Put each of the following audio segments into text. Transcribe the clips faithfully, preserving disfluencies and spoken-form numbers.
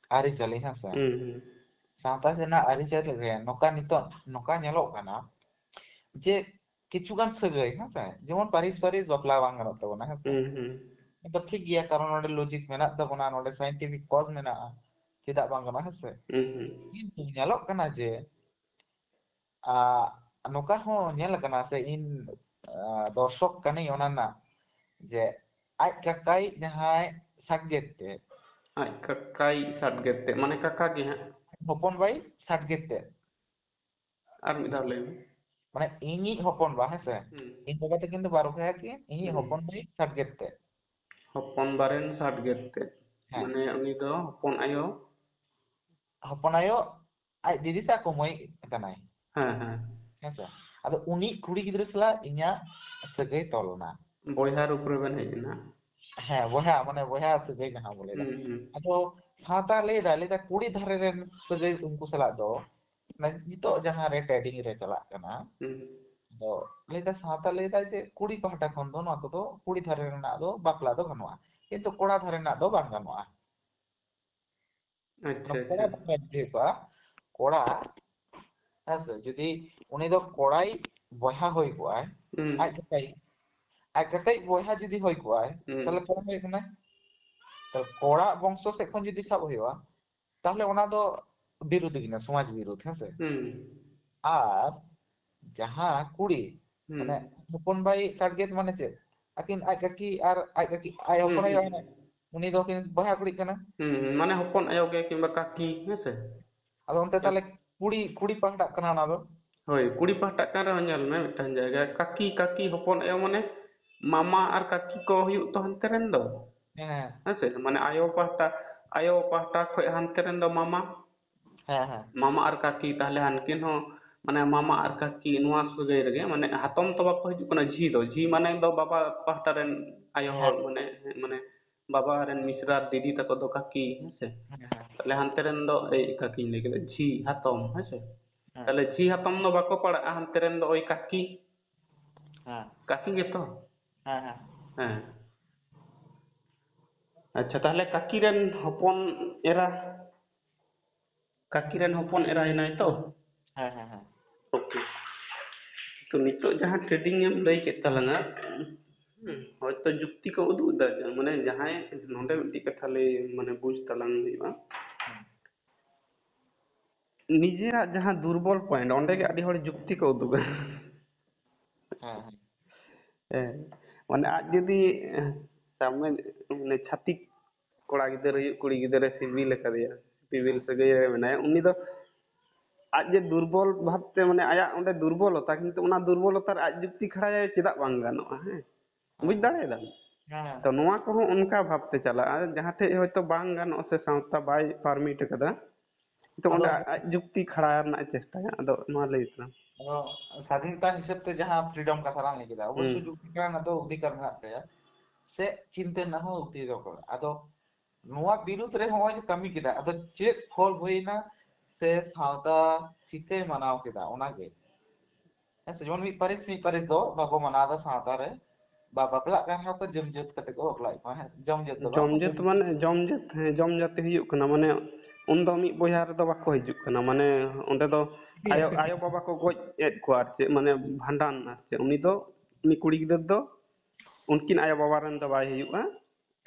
ᱟᱹᱨᱤᱪᱟᱹᱞᱤ, ᱦᱮᱸ ᱥᱮ? ᱦᱩᱸ, ᱦᱩᱸ᱾ ᱥᱟᱶᱛᱟ ᱨᱮᱱᱟᱜ ᱟᱹᱨᱤᱪᱟᱹᱞᱤ ᱨᱮ ᱱᱚᱝᱠᱟ ᱱᱤᱛᱚᱜ ᱱᱚᱝᱠᱟ ᱧᱮᱞᱚᱜ ᱠᱟᱱᱟ ᱡᱮ ᱠᱤᱪᱷᱩ ᱜᱟᱱ ᱥᱟᱹᱜᱟᱹᱭ, ᱦᱮᱸ ᱥᱮ? ᱡᱮᱢᱚᱱ ᱯᱟᱹᱨᱤᱥ ᱯᱟᱹᱨᱤᱥ ᱵᱟᱯᱞᱟ ᱵᱟᱝ ᱜᱟᱱᱚᱜ ᱛᱟᱵᱚᱱᱟ, ᱦᱮᱸ ᱥᱮ? ᱦᱩᱸ, ᱦᱩᱸ᱾ ᱱᱤᱛᱚᱜ ᱴᱷᱤᱠ ᱜᱮᱭᱟ, ᱠᱟᱨᱚᱱ ᱱᱚᱰᱮ logic ᱢᱮᱱᱟᱜ ᱛᱟᱵᱚᱱᱟ, ᱱᱚᱰᱮ scientific cause ᱢᱮᱱᱟᱜᱼᱟ, ᱪᱮᱫᱟᱜ ᱵᱟᱝ ᱜᱟᱱᱚᱜᱼᱟ, ᱦᱮᱸ ᱥᱮ? ᱦᱩᱸ, ᱦᱩᱸ᱾ ᱠᱤᱱᱛᱩ ᱧᱮᱞᱚᱜ ᱠᱟᱱᱟ ᱡᱮ, ᱟ, ᱱᱚᱝᱠᱟ ᱦᱚᱸ ᱧᱮᱞ ᱟᱠᱟᱱᱟ ᱥᱮ ᱤᱧ, ᱟ, ᱫᱚᱨᱥᱚᱠ ᱠᱟᱹᱱᱟᱹᱧ ᱚᱱᱟ ᱨᱮᱱᱟᱜ, ᱡᱮ ᱟᱡ ᱠᱟᱠᱟᱭᱤᱡ ᱡᱟᱦᱟᱸᱭ ᱥᱟᱰᱜᱮᱫ ᱛᱮ, ᱟᱡ ᱠᱟᱠᱟᱭᱤᱡ ᱥᱟᱰᱜᱮᱫ ᱛᱮ, ᱢᱟᱱᱮ ᱠᱟᱠᱟ ᱜᱮ ᱦᱟᱸᱜ᱾ ᱦᱚᱯᱚᱱ ᱵᱟᱭ ᱥᱟᱰᱜᱮᱫ ᱛᱮ᱾ ᱟᱨ ᱢᱤᱫ ᱫᱷᱟᱣ ᱞᱟᱹᱭ ᱢᱮ᱾ ᱢᱟᱱᱮ ᱤᱧᱤᱡ ᱦᱚᱯᱚᱱ ᱵᱟ, ᱦᱮᱸ ᱥᱮ? ᱦᱩᱸ᱾ ᱤᱧ ᱵᱟᱵᱟ ᱛᱟᱹᱠᱤᱱ ᱫᱚ ᱵᱟᱨ ᱵᱚᱭᱦᱟ ᱠᱤᱱ, ᱤᱧᱤᱡ ᱦᱩᱸ᱾ ᱦᱚᱯᱚᱱ ᱵᱟᱭ ᱥᱟᱰᱜᱮᱫ ᱛᱮ᱾ ᱦᱚᱯᱚᱱ ᱵᱟ ᱨᱮᱱ ᱥᱟᱰᱜᱮᱫ ᱛᱮ᱾ ᱦᱮᱸ᱾ ᱢᱟᱱᱮ ᱩᱱᱤ ᱫᱚ ᱦᱚᱯᱚᱱ ᱟᱭᱳ᱾ ᱦᱚᱯᱚᱱ ᱟᱭᱳ ᱟᱡ ᱫᱤᱫᱤ ᱥᱮ ᱟᱠᱚ ᱢᱟᱹᱭ ᱠᱟᱱᱟᱭ᱾ ᱦᱮᱸ, ᱦᱮᱸ᱾ ᱦᱮᱸ ᱥᱮ? ᱟᱫᱚ ᱩᱱᱤ ᱠᱩᱲᱤ ᱜᱤᱫᱽᱨᱟᱹ ᱥᱟᱞᱟᱜ ᱤᱧᱟᱹᱜ ᱥᱟᱹᱜᱟᱹᱭ ᱛᱚᱞ ᱮᱱᱟ᱾ ᱵᱚᱭᱦᱟ ᱨᱩᱯ ᱨᱮᱵᱮᱱ ᱦᱮᱡ ᱮᱱᱟ᱾ ᱦᱮᱸ, ᱵᱚᱭᱦᱟ, ᱢᱟᱱᱮ ᱵᱚᱭᱦᱟ ᱥᱟᱹᱜᱟᱹᱭ ᱡᱟᱦᱟᱸ ᱵᱚ ᱞᱟᱹᱭ ᱫᱟ᱾ ᱦᱩᱸ, ᱦᱩᱸ᱾ ᱟᱫᱚ ᱥᱟᱶᱛᱟ ᱞᱟᱹᱭ ᱫᱟᱭ, ᱞᱟᱹᱭ ᱫᱟᱭ ᱠᱩᱲᱤ ᱫᱷᱟᱨᱮ ᱨᱮᱱ ᱥᱟᱹᱜᱟᱹᱭ ᱩᱱᱠᱩ ᱥᱟᱞᱟᱜ ᱫᱚ, ᱢᱟᱱᱮ ᱱᱤᱛᱚᱜ ᱡᱟᱦᱟᱸ ᱨᱮ trading ᱨᱮ ᱪᱟᱞᱟᱜ ᱠᱟᱱᱟ, ᱦᱩᱸ᱾ ᱟᱫᱚ ᱞᱟᱹᱭ ᱫᱟᱭ ᱥᱟᱶᱛᱟ ᱞᱟᱹᱭ ᱫᱟᱭ ᱡᱮ ᱠᱩᱲᱤ ᱯᱟᱦᱴᱟ ᱠᱷᱚᱱ ᱫᱚ ᱱᱚᱣᱟ ᱠᱚᱫᱚ ᱠᱩᱲᱤ ᱫᱷᱟᱨᱮ ᱨᱮᱱᱟᱜ ᱫᱚ ᱵᱟᱯᱞᱟ ᱫᱚ ᱜᱟᱱᱚᱜᱼᱟ, ᱠᱤᱱᱛᱩ ᱠᱚᱲᱟ ᱫᱷᱟᱨᱮ ᱨᱮᱱᱟᱜ ᱫᱚ ᱵᱟᱝ ᱜᱟᱱᱚᱜᱼᱟ᱾ ᱟᱪᱪᱷᱟ, ᱢᱟᱱᱮ ᱠᱚᱲᱟ ᱟᱪᱪᱷᱟ᱾ ᱵᱟᱯᱞᱟ ᱡᱩᱫᱤ ᱦᱩᱭᱩᱜᱼᱟ, ᱠᱚᱲᱟ, ᱦᱮᱸ ᱥᱮ, ᱡᱩᱫᱤ ᱩᱱᱤ ᱫᱚ ᱠᱚᱲᱟᱭ ᱵᱚᱭᱦᱟ ᱦᱩᱭ ᱠᱚᱜᱼᱟᱭ, ᱦᱩᱸ᱾ ᱟᱡ ᱠᱟᱠᱟᱭ, ᱟᱡ ᱠᱟᱠᱟᱭ ᱵᱚᱭᱦᱟ ᱡᱩᱫᱤ ᱦᱩᱭ ᱠᱚᱜᱼᱟᱭ, ᱦᱩᱸ᱾ ᱛᱟᱦᱞᱮ ᱠᱚᱲᱟ ᱦᱩᱭ ᱠᱟᱱᱟᱭ᱾ ᱛᱟᱦᱞᱮ ᱠᱚᱲᱟ ᱵᱚᱝᱥᱚ ᱥᱮᱫ ᱠᱷᱚᱱ ᱡᱩᱫᱤ ᱥᱟᱵ ᱦᱩᱭᱩᱜᱼᱟ, ᱛᱟᱦᱞᱮ ᱚᱱᱟ ᱫᱚ ᱵᱤᱨᱩᱫᱷ ᱜᱮ ᱠᱟᱱᱟ, ᱥᱚᱢᱟᱡᱽ ᱵᱤᱨᱩᱫᱷ, ᱦᱮᱸ ᱥᱮ? ᱦᱩᱸ᱾ ᱟᱨ ᱡᱟᱦᱟᱸ ᱠᱩᱲᱤ, ᱦᱩᱸ᱾ ᱢᱟᱱᱮ ᱦᱚᱯᱚᱱ ᱵᱟᱭ target ᱢᱟᱱᱮ ᱪᱮᱫ? ᱟᱹᱠᱤᱱ ᱟᱡ ᱠᱟᱹᱠᱤ ᱟᱨ ᱟᱡ ᱠᱟᱹᱠᱤ, ᱟᱡ ᱦᱩᱸ, ᱦᱚᱯᱚᱱ ᱟᱭᱳ ᱦᱩᱸ᱾ ᱦᱮᱱᱟᱭ, ᱩᱱᱤ ᱫᱚ ᱠᱤᱱ ᱵᱚᱭᱦᱟ ᱠᱩᱲᱤ ᱠᱟᱱᱟ᱾ ᱦᱩᱸ, ᱦᱩᱸ, ᱢᱟᱱᱮ ᱦᱚᱯᱚᱱ ᱟᱭᱳ ᱜᱮ ᱠᱤᱝᱵᱟ ᱠᱟᱹᱠᱤ, ᱦᱮᱸ ᱥᱮ? ᱟᱫᱚ ᱚᱱᱛᱮ ᱛᱟᱦᱞᱮ ᱠᱩᱲᱤ, ᱠᱩᱲᱤ ᱯᱟᱦᱴᱟᱜ ᱠᱟᱱᱟ ᱚᱱᱟ ᱫᱚ? ᱦᱳᱭ, ᱠᱩᱲᱤ ᱯᱟᱦᱴᱟᱜ ᱠᱟᱱ ᱨᱮᱦᱚᱸ ᱧᱮᱞ ᱢᱮ ᱢᱤᱫᱴᱟᱝ ᱡᱟᱭᱜᱟ, ᱠᱟᱹᱠᱤ, ᱠᱟᱹᱠᱤ ᱦᱚᱯᱚᱱ ᱟᱭᱳ ᱢᱟᱱᱮ ᱢᱟᱢᱟ ᱟᱨ ᱠᱟᱹᱠᱤ ᱠᱚ ᱦᱩᱭᱩᱜ ᱛᱚ ᱦᱟᱱᱛᱮ ᱨᱮᱱ ᱫᱚ᱾ ᱦᱮᱸ᱾ ᱦᱮᱸ ᱥᱮ? ᱢᱟᱱᱮ ᱟᱭᱳ ᱯᱟᱦᱴᱟ, ᱟᱭᱳ ᱯᱟᱦᱴᱟ ᱠᱷᱚᱡ ᱦᱟᱱᱛᱮ ᱨᱮᱱ ᱫᱚ ᱢᱟᱢᱟ᱾ ᱦᱮᱸ, ᱦᱮᱸ᱾ ᱢᱟᱢᱟ ᱟᱨ ᱠᱟᱹᱠᱤ, ᱛᱟᱦᱞᱮ ᱦᱟᱱᱠᱤᱱ ᱦᱚᱸ, ᱢᱟᱱᱮ ᱢᱟᱢᱟ ᱟᱨ ᱠᱟᱹᱠᱤ ᱱᱚᱣᱟ ᱥᱟᱹᱜᱟᱹᱭ ᱨᱮᱜᱮ, ᱢᱟᱱᱮ ᱦᱟᱛᱚᱢ ᱛᱚ ᱵᱟᱠᱚ ᱦᱤᱡᱩᱜ ᱠᱟᱱᱟ, ᱡᱷᱤ ᱫᱚ, ᱡᱷᱤ ᱢᱟᱱᱮ ᱫᱚ ᱵᱟᱵᱟ ᱯᱟᱦᱴᱟ ᱨᱮᱱ ᱟᱭᱳ ᱦᱚᱲ, ᱦᱮᱸ᱾ ᱢᱟᱱᱮ, ᱢᱟᱱᱮ ᱵᱟᱵᱟ ᱨᱮᱱ ᱢᱤᱥᱨᱟ ᱫᱤᱫᱤ ᱛᱟᱠᱚ ᱫᱚ ᱠᱟᱹᱠᱤ, ᱦᱮᱸ ᱥᱮ? ᱦᱮᱸ, ᱦᱮᱸ᱾ ᱛᱟᱦᱞᱮ ᱦᱟᱱᱛᱮ ᱨᱮᱱ ᱫᱚ, ᱮᱭ, ᱠᱟᱹᱠᱤᱧ ᱞᱟᱹᱭ ᱠᱮᱫᱟ, ᱡᱷᱤ ᱦᱟᱛᱚᱢ, ᱦᱮᱸ ᱥᱮ? ᱦᱮᱸ᱾ ᱛᱟᱦᱞᱮ ᱡᱷᱤ ᱦᱟᱛᱚᱢ ᱫᱚ ᱵᱟᱠᱚ ᱯᱟᱲᱟᱜᱼᱟ, ᱦᱟᱱᱛᱮ ᱨᱮᱱ ᱫᱚ ᱳᱭ ᱠᱟᱹᱠᱤ᱾ ᱦᱮᱸ᱾ ᱠᱟᱹᱠᱤ ᱜᱮᱛᱚ? ᱦᱮᱸ, ᱦᱮᱸ᱾ ᱦᱮᱸ᱾ ᱟᱪᱪᱷᱟ, ᱛᱟᱦᱚᱞᱮ ᱠᱟᱹᱠᱤ ᱨᱮᱱ ᱦᱚᱯᱚᱱ ᱮᱨᱟ, ᱠᱟᱹᱠᱤ ᱨᱮᱱ ᱦᱚᱯᱚᱱ ᱮᱨᱟ ᱦᱮᱱᱟᱭ ᱛᱚ? ᱦᱮᱸ ᱦᱮᱸ ᱦᱮᱸ ᱳᱠᱮ᱾ ᱛᱚ ᱱᱤᱛᱚᱜ ᱡᱟᱦᱟᱸ ᱴᱨᱮᱰᱤᱝ ᱮᱢ ᱞᱟᱹᱭ ᱠᱮᱫ ᱛᱟᱞᱟᱝᱟ, ᱦᱩᱸ, ᱦᱚᱭᱛᱚ ᱡᱩᱠᱛᱤ ᱠᱚ ᱩᱫᱩᱜ ᱮᱫᱟ, ᱡᱮ ᱢᱟᱱᱮ ᱡᱟᱦᱟᱸᱭ ᱱᱚᱰᱮ ᱢᱤᱫᱴᱤᱡ ᱠᱟᱛᱷᱟ ᱞᱟᱹᱭ, ᱢᱟᱱᱮ ᱵᱩᱡᱽ ᱛᱟᱞᱟᱝ ᱦᱩᱭᱩᱜᱼᱟ᱾ ᱦᱮᱸ ᱱᱤᱡᱮᱨᱟᱜ ᱡᱟᱦᱟᱸ ᱫᱩᱨᱵᱚᱞ ᱯᱚᱭᱮᱱᱴ, ᱚᱸᱰᱮ ᱜᱮ ᱟᱹᱰᱤ ᱦᱚᱲ ᱡᱩᱠᱛᱤ ᱠᱚ ᱩᱫᱩᱜᱟ᱾ ᱦᱮᱸ ᱦᱮᱸ ᱦᱮᱸ, ᱢᱟᱱᱮ ᱟᱡ ᱡᱩᱫᱤ, ᱥᱟᱵ ᱢᱮ, ᱢᱟᱱᱮ ᱪᱷᱟᱹᱛᱤᱠ ᱠᱚᱲᱟ ᱜᱤᱫᱟᱹᱨ ᱦᱩᱭᱩᱜ, ᱠᱩᱲᱤ ᱜᱤᱫᱟᱹᱨᱮ ᱥᱤᱵᱤᱞ ᱟᱠᱟᱫᱮᱭᱟ, ᱥᱤᱵᱤᱞ ᱦᱮᱸ ᱥᱟᱹᱜᱟᱹᱭ ᱨᱮ ᱢᱮᱱᱟᱭᱟ, ᱩᱱᱤ ᱫᱚ ᱟᱡ ᱡᱮ ᱫᱩᱨᱵᱚᱞ ᱵᱷᱟᱵᱽᱛᱮ, ᱢᱟᱱᱮ ᱟᱭᱟᱜ ᱚᱸᱰᱮ ᱫᱩᱨᱵᱚᱞᱚᱛᱟ, ᱠᱤᱱᱛᱩ ᱚᱱᱟ ᱫᱩᱨᱵᱚᱞᱚᱛᱟ ᱨᱮ ᱟᱡ ᱡᱩᱠᱛᱤ ᱠᱷᱟᱲᱟᱭᱟᱭ, ᱪᱮᱫᱟᱜ ᱵᱟᱝ ᱜᱟᱱᱚᱜᱼᱟ? ᱦᱮᱸ, ᱵᱩᱡᱽ ᱦᱮᱸ ᱫᱟᱲᱮᱭᱟᱫᱟᱢ? ᱦᱮᱸ ᱛᱚ ᱱᱚᱣᱟ ᱠᱚᱦᱚᱸ ᱚᱱᱠᱟ ᱵᱷᱟᱵᱽᱛᱮ ᱪᱟᱞᱟᱜᱼᱟ, ᱡᱟᱦᱟᱸ ᱴᱷᱮᱡ ᱦᱚᱭᱛᱚ ᱵᱟᱝ ᱜᱟᱱᱚᱜᱼᱟ ᱥᱮ ᱥᱟᱶᱛᱟ ᱵᱟᱭ ᱯᱟᱨᱢᱤᱴ ᱟᱠᱟᱫᱟ, ᱛᱚ ᱟᱫᱚ ᱚᱸᱰᱮ ᱟᱡ ᱡᱩᱠᱛᱤ ᱠᱷᱟᱲᱟ ᱨᱮᱱᱟᱜ ᱮ ᱪᱮᱥᱴᱟᱭᱟ᱾ ᱟᱫᱚ ᱢᱟ ᱞᱟᱹᱭ ᱛᱟᱞᱟᱝ᱾ ᱟᱫᱚ ᱥᱟᱫᱷᱤᱱᱚᱛᱟ ᱦᱤᱥᱟᱹᱵ ᱛᱮ ᱡᱟᱦᱟᱸ ᱯᱷᱨᱤᱰᱚᱢ ᱠᱟᱛᱷᱟ ᱞᱟᱝ ᱞᱟᱹᱭ ᱠᱮᱫᱟ, ᱚᱵᱚᱥᱥᱳᱭ ᱦᱩᱸ᱾ ᱡᱩᱠᱛᱤ ᱨᱮᱱᱟᱜ ᱫᱚ ᱚᱫᱷᱤᱠᱟᱨ ᱢᱮᱱᱟᱜ ᱛᱟᱭᱟ, ᱥᱮ ᱪᱤᱱᱛᱟᱹ ᱨᱮᱱᱟᱜ ᱦᱚᱸ ᱚᱫᱷᱤᱠᱟᱨ ᱠᱟᱱᱟ᱾ ᱟᱫᱚ ᱱᱚᱣᱟ ᱵᱤᱨᱩᱫᱷ ᱨᱮ ᱱᱚᱜᱼᱚᱭ ᱡᱮ ᱠᱟᱹᱢᱤ ᱠᱮᱫᱟ, ᱟᱫᱚ ᱪᱮᱫ ᱯᱷᱚᱞ ᱦᱩᱭᱱᱟ ᱥᱮ ᱥᱟᱶᱛᱟ ᱪᱤᱠᱟᱹᱭ ᱢᱟᱱᱟᱣ ᱠᱮᱫᱟ, ᱚᱱᱟᱜᱮ᱾ ᱦᱮᱸ ᱥᱮ, ᱡᱮᱢᱚᱱ ᱢᱤᱫ ᱯᱟᱹᱨᱤᱥ ᱢᱤᱫ ᱯᱟᱹᱨᱤᱥ ᱫᱚ ᱵᱟᱵᱚ ᱢᱟᱱᱟᱣ ᱮᱫᱟ ᱥᱟᱶᱛᱟ ᱨᱮ, ᱵᱟ ᱵᱟᱯᱞᱟᱜ ᱠᱟᱱ ᱨᱮᱦᱚᱸ ᱠᱚ ᱡᱚᱢ ᱡᱟᱹᱛ ᱠᱟᱛᱮ ᱠᱚ ᱵᱟᱯᱞᱟᱜ ᱠᱟᱱᱟ, ᱦᱮᱸ, ᱡᱚᱢ ᱡᱟᱹᱛ ᱫᱚ ᱵᱟᱝ, ᱡᱚᱢ ᱡᱟᱹᱛ ᱢᱟᱱᱮ ᱡᱚᱢ ᱡᱟᱹᱛ, ᱦᱮᱸ, ᱡᱚᱢ ᱡᱟᱹᱛᱤ ᱦᱩᱭᱩᱜ ᱠᱟᱱᱟ, ᱢᱟᱱᱮ ᱩᱱᱫᱚ ᱢᱤᱫ ᱵᱚᱭᱦᱟ ᱨᱮᱫᱚ ᱵᱟᱠᱚ ᱦᱤᱡᱩᱜ ᱠᱟᱱᱟ, ᱢᱟᱱᱮ ᱚᱸᱰᱮ ᱫᱚ ᱟᱭᱳ, ᱟᱭᱳ ᱵᱟᱵᱟ ᱠᱚ ᱜᱚᱡ ᱮᱫ ᱠᱚᱣᱟ ᱟᱨ ᱪᱮᱫ, ᱢᱟᱱᱮ ᱵᱷᱟᱸᱰᱟᱱ ᱟᱨ ᱪᱮᱫ, ᱩᱱᱤ ᱫᱚ, ᱩᱱᱤ ᱠᱩᱲᱤ ᱜᱤᱫᱟᱹᱨ ᱫᱚ ᱩᱱᱠᱤᱱ ᱟᱭᱳ ᱵᱟᱵᱟ ᱨᱮᱱ ᱫᱚ ᱵᱟᱭ ᱦᱩᱭᱩᱜᱼᱟ,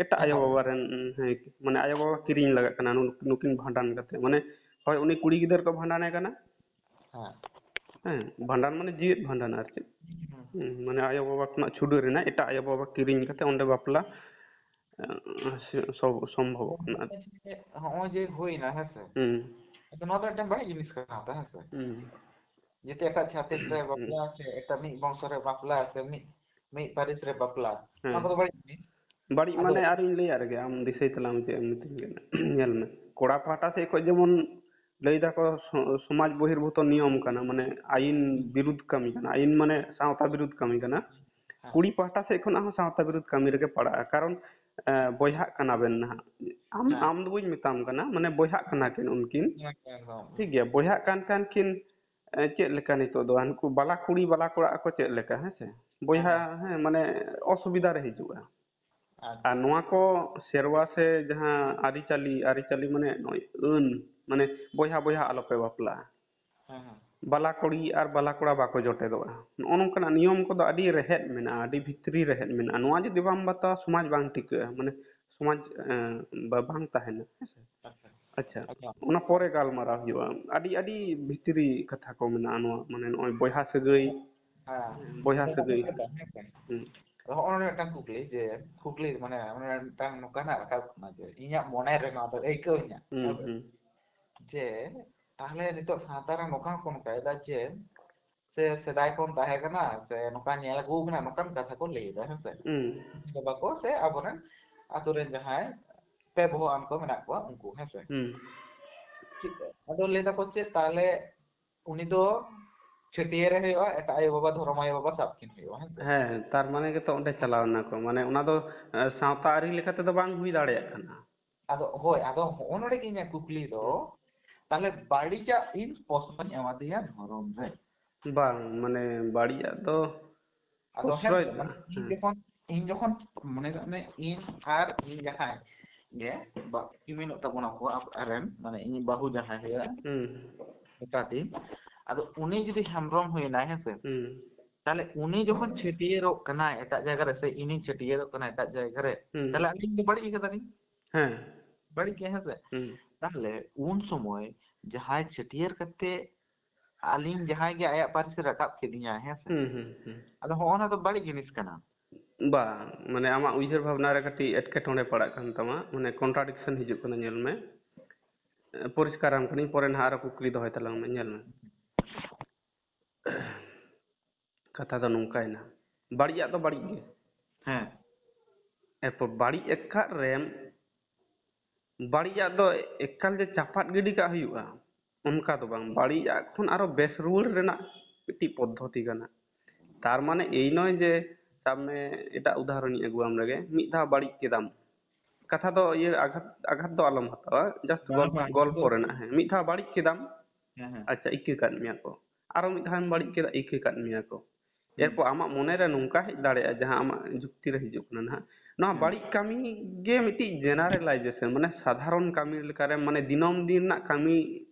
ᱮᱴᱟᱜ ᱟᱭᱳ ᱮᱴᱟᱜ᱾ ᱵᱟᱵᱟ ᱨᱮᱱ, ᱦᱮᱸ, ᱢᱟᱱᱮ ᱟᱭᱳ ᱵᱟᱵᱟ ᱠᱤᱨᱤᱧ ᱞᱟᱜᱟᱜ ᱠᱟᱱᱟ ᱱᱩ-, ᱱᱩᱠᱤᱱ ᱵᱷᱟᱸᱰᱟᱱ ᱠᱟᱛᱮ, ᱢᱟᱱᱮ ᱦᱳᱭ ᱩᱱᱤ ᱠᱩᱲᱤ ᱜᱤᱫᱟᱹᱨ ᱠᱚ ᱵᱷᱟᱸᱰᱟᱱᱮ ᱠᱟᱱᱟ, ᱦᱮᱸ ᱦᱮᱸ, ᱵᱷᱟᱸᱰᱟᱱ ᱢᱟᱱᱮ ᱡᱤᱣᱮᱫ ᱵᱷᱟᱸᱰᱟᱱ ᱟᱨ ᱪᱮᱫ, ᱦᱩᱸ᱾ ᱦᱮᱸ, ᱢᱟᱱᱮ ᱟᱭᱳ ᱵᱟᱵᱟ ᱠᱷᱚᱱᱟᱜ ᱪᱷᱩᱰᱟᱹᱨ ᱮᱱᱟ, ᱮᱴᱟᱜ ᱟᱭᱳ ᱵᱟᱵᱟ ᱠᱤᱨᱤᱧ ᱠᱟᱛᱮ ᱚᱸᱰᱮ ᱵᱟᱯᱞᱟ, ᱮᱸ, ᱥᱚ-, ᱥᱚᱢᱵᱷᱚᱵᱚᱜ ᱠᱟᱱᱟ ᱟᱨ ᱪᱮᱫ᱾ ᱦᱚᱸᱜᱼᱚᱭ ᱡᱮ ᱦᱩᱭᱱᱟ, ᱦᱮᱸ ᱥᱮ? ᱦᱩᱸ᱾ ᱟᱫᱚ ᱱᱚᱣᱟ ᱫᱚ ᱢᱤᱫᱴᱮᱱ ᱵᱟᱹᱲᱤᱡ ᱡᱤᱱᱤᱥ ᱠᱟᱱᱟ ᱛᱚ, ᱦᱮᱸ ᱥᱮ? ᱦᱩᱸ᱾ ᱡᱮᱛᱮ ᱮᱴᱟᱜ ᱪᱷᱟᱹᱛᱤᱠ ᱨᱮ ᱵᱟᱯᱞᱟ ᱥᱮ ᱮᱴᱟᱜ ᱢᱤᱫ ᱵᱚᱝᱥᱚ ᱨᱮ ᱵᱟᱯᱞᱟ ᱥᱮ ᱢᱤᱫ, ᱢᱤᱫ ᱯᱟᱹᱨᱤᱥ ᱨᱮ ᱵᱟᱯᱞᱟ, ᱱᱚᱣᱟ ᱦᱮᱸ᱾ ᱠᱚᱫᱚ ᱵᱟᱹᱲᱤᱡ ᱡᱤᱱᱤᱥ᱾ ᱵᱟᱹᱲᱤᱡ ᱟᱫᱚ ᱢᱟᱱᱮ ᱟᱨᱤᱧ ᱞᱟᱹᱭᱟ ᱨᱮᱜᱮ, ᱟᱢ ᱫᱤᱥᱟᱹᱭ ᱛᱟᱞᱟᱝ ᱢᱮ ᱪᱮᱫ ᱮᱢ ᱢᱤᱛᱟᱹᱧ ᱠᱟᱱᱟ᱾ ᱧᱮᱞ ᱢᱮ, ᱠᱚᱲᱟ ᱯᱟᱦᱴᱟ ᱥᱮᱫ ᱠᱷᱚᱱ ᱡᱮᱢᱚᱱ ᱞᱟᱹᱭ ᱫᱟᱠᱚ ᱥᱚ-, ᱥᱚᱢᱟᱡᱽ ᱵᱚᱦᱤᱨᱵᱷᱩᱛᱚ ᱱᱤᱭᱚᱢ ᱠᱟᱱᱟ, ᱢᱟᱱᱮ ᱟᱭᱤᱱ ᱵᱤᱨᱩᱫᱷ ᱠᱟᱹᱢᱤ ᱠᱟᱱᱟ, ᱟᱭᱤᱱ ᱢᱟᱱᱮ ᱥᱟᱶᱛᱟ ᱵᱤᱨᱩᱫᱷ ᱠᱟᱹᱢᱤ ᱠᱟᱱᱟ᱾ ᱦᱮᱸ᱾ ᱠᱩᱲᱤ ᱯᱟᱦᱴᱟ ᱥᱮᱫ ᱠᱷᱚᱱᱟᱜ ᱦᱚᱸ ᱥᱟᱶᱛᱟ ᱵᱤᱨᱩᱫᱷ ᱠᱟᱹᱢᱤ ᱨᱮᱜᱮ ᱯᱟᱲᱟᱜᱼᱟ, ᱠᱟᱨᱚᱱ, ᱮ, ᱵᱚᱭᱦᱟᱜ ᱠᱟᱱᱟ ᱵᱮᱱ ᱱᱟᱦᱟᱜ᱾ ᱟᱢ, ᱦᱮᱸ᱾ ᱟᱢ ᱫᱚ ᱵᱟᱹᱧ ᱢᱮᱛᱟᱢ ᱠᱟᱱᱟ, ᱢᱟᱱᱮ ᱵᱚᱭᱦᱟᱜ ᱠᱟᱱᱟ ᱠᱤᱱ ᱩᱱᱠᱤᱱ, ᱮᱠᱫᱚᱢ, ᱮᱠᱫᱚᱢ᱾ ᱴᱷᱤᱠ ᱜᱮᱭᱟ, ᱵᱚᱭᱦᱟᱜ ᱠᱟᱱ ᱠᱷᱟᱱ ᱠᱤᱱ, ᱮ, ᱪᱮᱫ ᱞᱮᱠᱟ ᱱᱤᱛᱚᱜ ᱫᱚ ᱦᱟᱱᱠᱩ ᱵᱟᱞᱟ ᱠᱩᱲᱤ ᱵᱟᱞᱟ ᱠᱚᱲᱟ ᱟᱠᱚ ᱪᱮᱫ ᱞᱮᱠᱟ, ᱦᱮᱸ ᱥᱮ? ᱵᱚᱭᱦᱟ, ᱦᱮᱸ᱾ ᱦᱮᱸ, ᱢᱟᱱᱮ ᱚᱥᱩᱵᱤᱫᱷᱟ ᱨᱮ ᱦᱤᱡᱩᱜᱼᱟ᱾ ᱟᱨ ᱱᱚᱣᱟ ᱠᱚ ᱥᱮᱨᱣᱟ ᱥᱮ ᱡᱟᱦᱟᱸ ᱟᱹᱨᱤᱪᱟᱹᱞᱤ, ᱟᱹᱨᱤᱪᱟᱹᱞᱤ ᱢᱟᱱᱮ ᱱᱚᱜᱼᱚᱭ ᱟᱹᱱ, ᱢᱟᱱᱮ ᱵᱚᱭᱦᱟ ᱵᱚᱭᱦᱟ ᱟᱞᱚᱯᱮ ᱵᱟᱯᱞᱟᱜᱼᱟ᱾ ᱦᱮᱸ, ᱦᱮᱸ᱾ ᱵᱟᱞᱟ ᱠᱩᱲᱤ ᱟᱨ ᱵᱟᱞᱟ ᱠᱚᱲᱟ ᱵᱟᱠᱚ ᱡᱚᱴᱮᱫᱚᱜᱼᱟ᱾ ᱱᱚᱜᱼᱚ ᱱᱚᱝᱠᱟᱱᱟᱜ ᱱᱤᱭᱚᱢ ᱠᱚᱫᱚ ᱟᱹᱰᱤ ᱨᱮᱦᱮᱫ ᱢᱮᱱᱟᱜᱼᱟ, ᱟᱹᱰᱤ ᱵᱷᱤᱛᱨᱤ ᱨᱮᱦᱮᱫ ᱢᱮᱱᱟᱜᱼᱟ᱾ ᱱᱚᱣᱟ ᱡᱩᱫᱤ ᱵᱟᱢ ᱵᱟᱛᱟᱣᱟ, ᱥᱚᱢᱟᱡᱽ ᱵᱟᱝ ᱴᱤᱠᱟᱹᱜᱼᱟ, ᱢᱟᱱᱮ ᱥᱚᱢᱟᱡᱽ, ᱮᱸ, ᱵᱟ-, ᱵᱟᱝ ᱛᱟᱦᱮᱱᱟ, ᱦᱮᱸ ᱥᱮ? ᱟᱪᱪᱷᱟ᱾ ᱟᱪᱪᱷᱟ, ᱟᱪᱪᱷᱟ᱾ ᱚᱱᱟ ᱯᱚᱨᱮ ᱜᱟᱞᱢᱟᱨᱟᱣ ᱦᱩᱭᱩᱜᱼᱟ᱾ ᱟᱹᱰᱤ, ᱟᱹᱰᱤ ᱵᱷᱤᱛᱨᱤ ᱠᱟᱛᱷᱟ ᱠᱚ ᱢᱮᱱᱟᱜᱼᱟ ᱱᱚᱣᱟ, ᱢᱟᱱᱮ ᱱᱚᱜᱼᱚᱭ ᱵᱚᱭᱦᱟ ᱥᱟᱹᱜᱟᱹᱭ, ᱦᱮᱸ᱾ ᱵᱚᱭᱦᱟ ᱟᱫᱚ ᱥᱟᱹᱜᱟᱹᱭ᱾ ᱦᱮᱸ ᱥᱮ? ᱦᱩᱸ᱾ ᱟᱫᱚ ᱦᱚᱸᱜᱼᱚ ᱱᱚᱰᱮ ᱢᱤᱫᱴᱟᱝ ᱠᱩᱠᱞᱤ ᱡᱮ, ᱠᱩᱠᱞᱤ ᱢᱟᱱᱮ, ᱢᱟᱱᱮ ᱢᱤᱫᱴᱟᱝ ᱱᱚᱝᱠᱟᱱᱟᱜ ᱨᱟᱠᱟᱵ ᱠᱟᱱᱟ ᱡᱮ, ᱤᱧᱟᱹᱜ ᱢᱚᱱᱮ ᱨᱮ ᱱᱚᱣᱟ ᱫᱚ ᱟᱹᱭᱠᱟᱹᱣ ᱤᱧᱟᱹᱜ, ᱦᱩᱸ, ᱦᱮᱸ ᱥᱮ? ᱦᱩᱸ᱾ ᱡᱮ ᱛᱟᱦᱞᱮ ᱱᱤᱛᱚᱜ ᱥᱟᱶᱛᱟ ᱨᱮ ᱱᱚᱝᱠᱟ ᱦᱚᱸᱠᱚ ᱱᱚᱝᱠᱟᱭᱮᱫᱟ ᱡᱮ, ᱥᱮ ᱥᱮᱫᱟᱭ ᱠᱷᱚᱱ ᱛᱟᱦᱮᱸ ᱠᱟᱱᱟ, ᱥᱮ ᱱᱚᱝᱠᱟ ᱧᱮᱞ ᱟᱹᱜᱩ ᱠᱟᱱᱟ, ᱱᱚᱝᱠᱟᱱ ᱠᱟᱛᱷᱟ ᱠᱚ ᱞᱟᱹᱭ ᱮᱫᱟ, ᱦᱮᱸ ᱥᱮ? ᱦᱩᱸ᱾ ᱵᱟᱵᱟ ᱠᱚ ᱥᱮ ᱟᱵᱚᱨᱮᱱ ᱟᱛᱳ ᱨᱮᱱ ᱡᱟᱦᱟᱸᱭ ᱯᱮ ᱵᱚᱦᱚᱜ ᱟᱱ ᱠᱚ ᱢᱮᱱᱟᱜ ᱠᱚᱣᱟ, ᱩᱱᱠᱩ, ᱦᱮᱸ ᱥᱮ? ᱦᱩᱸ᱾ ᱴᱷᱤᱠ, ᱟᱫᱚ ᱞᱟᱹᱭ ᱫᱟᱠᱚ ᱪᱮᱫ ᱛᱟᱦᱞᱮ ᱩᱱᱤ ᱫᱚ ᱪᱷᱟᱹᱴᱭᱟᱹᱨᱮ ᱦᱩᱭᱩᱜᱼᱟ, ᱮᱴᱟᱜ ᱟᱭᱳ ᱵᱟᱵᱟ, ᱫᱷᱚᱨᱚᱢ ᱟᱭᱳ ᱵᱟᱵᱟ ᱥᱟᱵ ᱠᱤᱱ ᱦᱩᱭᱩᱜᱼᱟ, ᱦᱮᱸ ᱥᱮ? ᱦᱮᱸ, ᱛᱟᱨ ᱢᱟᱱᱮ ᱜᱮᱛᱚ ᱚᱸᱰᱮ ᱪᱟᱞᱟᱣ ᱮᱱᱟ ᱠᱚ, ᱢᱟᱱᱮ ᱚᱱᱟ ᱫᱚ, ᱮ, ᱥᱟᱶᱛᱟ ᱟᱹᱨᱤ ᱞᱮᱠᱟ ᱛᱮᱫᱚ ᱵᱟᱝ ᱦᱩᱭ ᱫᱟᱲᱮᱭᱟᱜ ᱠᱟᱱᱟ᱾ ᱟᱫᱚ, ᱦᱳᱭ, ᱟᱫᱚ ᱦᱚᱸᱜᱼᱚ ᱱᱚᱰᱮ ᱜᱮ ᱤᱧᱟᱹᱜ ᱠᱩᱠᱞᱤ ᱫᱚ, ᱦᱩᱸ᱾ ᱛᱟᱦᱞᱮ ᱵᱟᱹᱲᱤᱡᱟᱜ ᱤᱧ ᱯᱚᱥᱱᱟᱧ ᱮᱢᱟᱫᱮᱭᱟ ᱫᱷᱚᱨᱚᱢ ᱨᱮ? ᱵᱟᱝ, ᱢᱟᱱᱮ ᱵᱟᱹᱲᱤᱡᱟᱜ ᱫᱚ ᱟᱫᱚ ᱦᱮᱸ ᱯᱨᱚᱥᱨᱚᱭ ᱥᱮ, ᱫᱚ, ᱢᱟᱱᱮ ᱤᱧ ᱦᱮᱸ᱾ ᱡᱚᱠᱷᱚᱱ, ᱤᱧ ᱡᱚᱠᱷᱚᱱ ᱢᱚᱱᱮ ᱠᱟᱜ ᱢᱮ, ᱤᱧ ᱟᱨ ᱤᱧ ᱡᱟᱦᱟᱸᱭ ᱜᱮ ᱵᱟ-, ᱠᱤᱢᱤᱱᱚᱜ ᱛᱟᱵᱚᱱᱟ ᱠᱚ ᱟᱵ-, ᱨᱮᱱ, ᱢᱟᱱᱮ ᱤᱧ ᱵᱟᱹᱦᱩ ᱡᱟᱦᱟᱸᱭ ᱦᱩᱭᱩᱜᱼᱟ, ᱦᱩᱸ᱾ ᱢᱮᱛᱟ ᱫᱤᱧ, ᱟᱫᱚ ᱩᱱᱤ ᱡᱩᱫᱤ ᱦᱮᱢᱵᱨᱚᱢ ᱦᱩᱭᱱᱟᱭ, ᱦᱮᱸ ᱥᱮ? ᱦᱩᱸ᱾ ᱛᱟᱦᱞᱮ ᱩᱱᱤ ᱡᱚᱠᱷᱚᱱ ᱪᱷᱟᱹᱴᱭᱟᱹᱨᱚᱜ ᱠᱟᱱᱟᱭ ᱮᱴᱟᱜ ᱡᱟᱭᱜᱟ ᱨᱮ, ᱥᱮ ᱤᱧᱤᱧ ᱪᱷᱟᱹᱴᱭᱟᱹᱨᱚᱜ ᱠᱟᱱᱟ ᱮᱴᱟᱜ ᱡᱟᱭᱜᱟ ᱨᱮ, ᱦᱩᱸ᱾ ᱛᱟᱦᱞᱮ ᱟᱹᱞᱤᱧ ᱫᱚ ᱵᱟᱹᱲᱤᱡ ᱟᱠᱟᱫᱟᱞᱤᱧ? ᱦᱮᱸ᱾ ᱵᱟᱹᱲᱤᱡ ᱜᱮ, ᱦᱮᱸ ᱥᱮ? ᱦᱩᱸ᱾ ᱛᱟᱦᱞᱮ ᱩᱱ ᱥᱚᱢᱚᱭ ᱡᱟᱦᱟᱸᱭ ᱪᱷᱟᱹᱴᱭᱟᱹᱨ ᱠᱟᱛᱮ ᱟᱹᱞᱤᱧ ᱡᱟᱦᱟᱸᱭ ᱜᱮ ᱟᱭᱟᱜ ᱯᱟᱹᱨᱤᱥ ᱮ ᱨᱟᱠᱟᱵ ᱠᱮᱫᱤᱧᱟ, ᱦᱮᱸ ᱥᱮ? ᱦᱩᱸ, ᱦᱩᱸ, ᱦᱩᱸ᱾ ᱟᱫᱚ ᱦᱚᱸᱜᱼᱚ ᱱᱟ ᱫᱚ ᱵᱟᱹᱲᱤᱡ ᱡᱤᱱᱤᱥ ᱠᱟᱱᱟ᱾ ᱵᱟᱝ, ᱢᱟᱱᱮ ᱟᱢᱟᱜ ᱩᱭᱦᱟᱹᱨ ᱵᱷᱟᱵᱽᱱᱟ ᱨᱮ ᱠᱟᱹᱴᱤᱡ ᱮᱴᱠᱮᱴᱚᱬᱮ ᱯᱟᱲᱟᱜ ᱠᱟᱱ ᱛᱟᱢᱟ, ᱢᱟᱱᱮ contradiction ᱦᱤᱡᱩᱜ ᱠᱟᱱᱟ, ᱧᱮᱞ ᱢᱮ᱾ ᱮ, ᱯᱚᱨᱤᱥᱠᱟᱨᱟᱢ ᱠᱟᱹᱱᱟᱹᱧ, ᱯᱚᱨᱮ ᱱᱟᱦᱟᱜ ᱟᱨᱚ ᱠᱩᱠᱞᱤ ᱫᱚᱦᱚᱭ ᱛᱟᱞᱟᱝ ᱢᱮ, ᱧᱮᱞ ᱢᱮ᱾ ᱠᱟᱛᱷᱟ ᱫᱚ ᱱᱚᱝᱠᱟᱭᱮᱱᱟ, ᱵᱟᱹᱲᱤᱡᱟᱜ ᱫᱚ ᱵᱟᱹᱲᱤᱡ ᱜᱮ᱾ ᱦᱮᱸ᱾ ᱮᱨᱯᱚᱨ ᱵᱟᱹᱲᱤᱡ ᱟᱠᱟᱫ ᱨᱮᱢ ᱵᱟᱹᱲᱤᱡᱟᱜ ᱫᱚ ᱮᱠᱟᱞ ᱡᱮ ᱪᱟᱯᱟᱫ ᱜᱤᱰᱤ ᱠᱟᱜ ᱦᱩᱭᱩᱜᱼᱟ, ᱚᱱᱠᱟ ᱫᱚ ᱵᱟᱝ᱾ ᱵᱟᱹᱲᱤᱡᱟᱜ ᱠᱷᱚᱱ ᱟᱨᱚ ᱵᱮᱥ ᱨᱩᱣᱟᱹᱲ ᱨᱮᱱᱟᱜ ᱢᱤᱫᱴᱤᱡ ᱯᱚᱫᱽᱫᱷᱚᱛᱤ ᱠᱟᱱᱟ᱾ ᱛᱟᱨ ᱢᱟᱱᱮ ᱮᱭ ᱱᱚᱭ ᱡᱮ, ᱥᱟᱵ ᱢᱮ, ᱮᱴᱟᱜ ᱩᱫᱟᱦᱚᱨᱚᱱᱤᱧ ᱟᱹᱜᱩᱣᱟᱢ ᱞᱮᱜᱮ, ᱢᱤᱫ ᱫᱷᱟᱣ ᱵᱟᱹᱲᱤᱡ ᱠᱮᱫᱟᱢ, ᱠᱟᱛᱷᱟ ᱫᱚ ᱤᱭᱟᱹ ᱟᱜᱷᱟᱛ, ᱟᱜᱷᱟᱛ ᱫᱚ ᱟᱞᱚᱢ ᱦᱟᱛᱟᱣᱟ, just ᱵᱟᱝ, ᱜᱚᱞ-, ᱵᱟᱝ, ᱜᱚᱞᱯᱚ ᱤᱧ ᱫᱚ ᱨᱮᱱᱟᱜ, ᱦᱮᱸ, ᱢᱤᱫ ᱫᱷᱟᱣ ᱵᱟᱹᱲᱤᱡ ᱠᱮᱫᱟᱢ, ᱦᱮᱸ, ᱦᱮᱸ᱾ ᱟᱪᱪᱷᱟ, ᱤᱠᱟᱹ ᱠᱟᱫ ᱢᱮᱭᱟ ᱠᱚ, ᱟᱨᱚ ᱢᱤᱫ ᱫᱷᱟᱣᱮᱢ ᱵᱟᱹᱲᱤᱡ ᱠᱮᱫᱟ, ᱤᱠᱟᱹ ᱠᱟᱫ ᱢᱮᱭᱟ ᱠᱚ᱾ ᱦᱩᱸ᱾ ᱮᱨᱯᱚᱨ ᱟᱢᱟᱜ ᱢᱚᱱᱮ ᱨᱮ ᱱᱚᱝᱠᱟ ᱦᱮᱡ ᱫᱟᱲᱮᱭᱟᱜᱼᱟ, ᱡᱟᱦᱟᱸ ᱟᱢᱟᱜ ᱡᱩᱠᱛᱤ ᱨᱮ ᱦᱤᱡᱩᱜ ᱠᱟᱱᱟ ᱱᱟᱦᱟᱜ, ᱱᱚᱣᱟ ᱦᱮᱸ᱾ ᱵᱟᱹᱲᱤᱡ ᱠᱟᱹᱢᱤ ᱜᱮ ᱢᱤᱫᱴᱤᱡ generalization, ᱢᱟᱱᱮ ᱥᱟᱫᱷᱟᱨᱚᱱ ᱠᱟᱹᱢᱤ ᱞᱮᱠᱟᱨᱮ, ᱢᱟᱱᱮ ᱫᱤᱱᱟᱹᱢ ᱫᱤᱱ ᱨᱮᱱᱟᱜ ᱠᱟᱹᱢᱤ